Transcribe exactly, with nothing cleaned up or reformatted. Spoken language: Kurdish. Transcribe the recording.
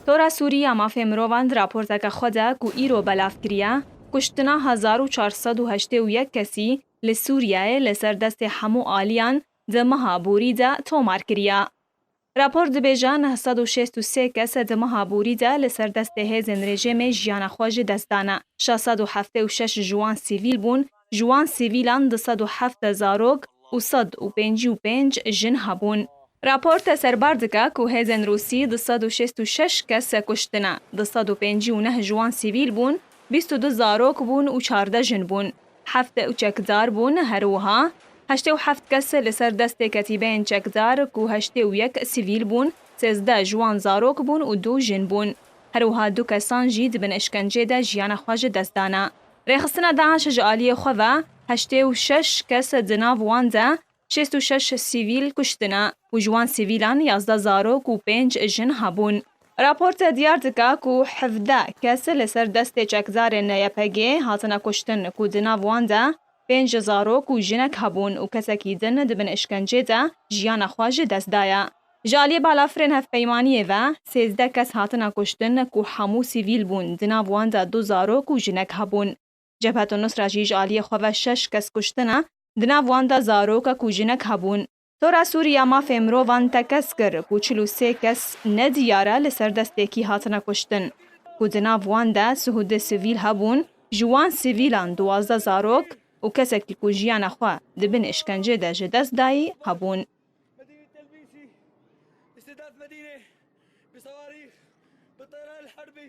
Tora Sûrî ya Mafê Mirovan di raporteke xwe de ku îro belav kiriye, kuştina hezar û çar sed û heştê û yek kesî li Sûriyeyê li ser destê hemû aliyan di meha borî de tomar kiriye. Rapor dibêje neh sed û şêst û sê kes di meha borî de li ser destê hêzên rejîmê jiyana xwe ji dest dane. Şeş sed û heftê û şeş ji wan sivîl bûn, ji wan sivîlan du sed û heft zarok û sed û pêncî û pênc jin hebûn. Raporte serbar dike ku hêzên Rûsî du sed û şêst û şeş kes kuştine, du sed û pêncî û neh ji wan sivîl bûn, bîst û du zarok bûn û çardeh jin bûn. Heft û çekdar bûn, her wiha heştê û heft kes li ser destê ketîbeyên çekdar ku heştê û yek sivîl bûn, sêzdeh ji wan zarok bûn û du jin bûn. Her wiha du kesan jî di bin îşkencê de jiyana xwe ji dest dane. Rêxistina DAIŞ ji aliyê xwe ve heştê û şeş kes di nav wan de şêst û şeş sivîl kuştine û ji wan sivîlan yazdeh zarok û pênc jin hebûn. Raporte diyar dike ku hevdeh kes li ser destê çekdarên Y P G hatine kuştin ku di nav wan de pênc zarok û jinek hebûn û kesekî din di bin îşkencê de jiyana xwe ji dest daye. Ji aliyê balafirên hevpeymaniyê ve sêzdeh kes hatine kuştin ku hemû sivîl bûn, di nav wan de du zarok û jinek hebûn. Cebheto Nusra jî ji aliyê xwe ve şeş kes kuştine, di nav wan de zarokek û jinek hebûn. Tora Sûrî ya Mafê Mirovan tekez kir ku çil û sê kes nediyar e li ser destê kî hatine kuştin, ku di nav wan de sih û du sivîl hebûn, ji wan sivîlan duwazdeh zarok û kesekî ku jiyana xwe di bin îşkencê de ji dest dayî hebûn. مدينة تلبيسي، استهداف مدينة بصواريخ، بالطيران الحربي.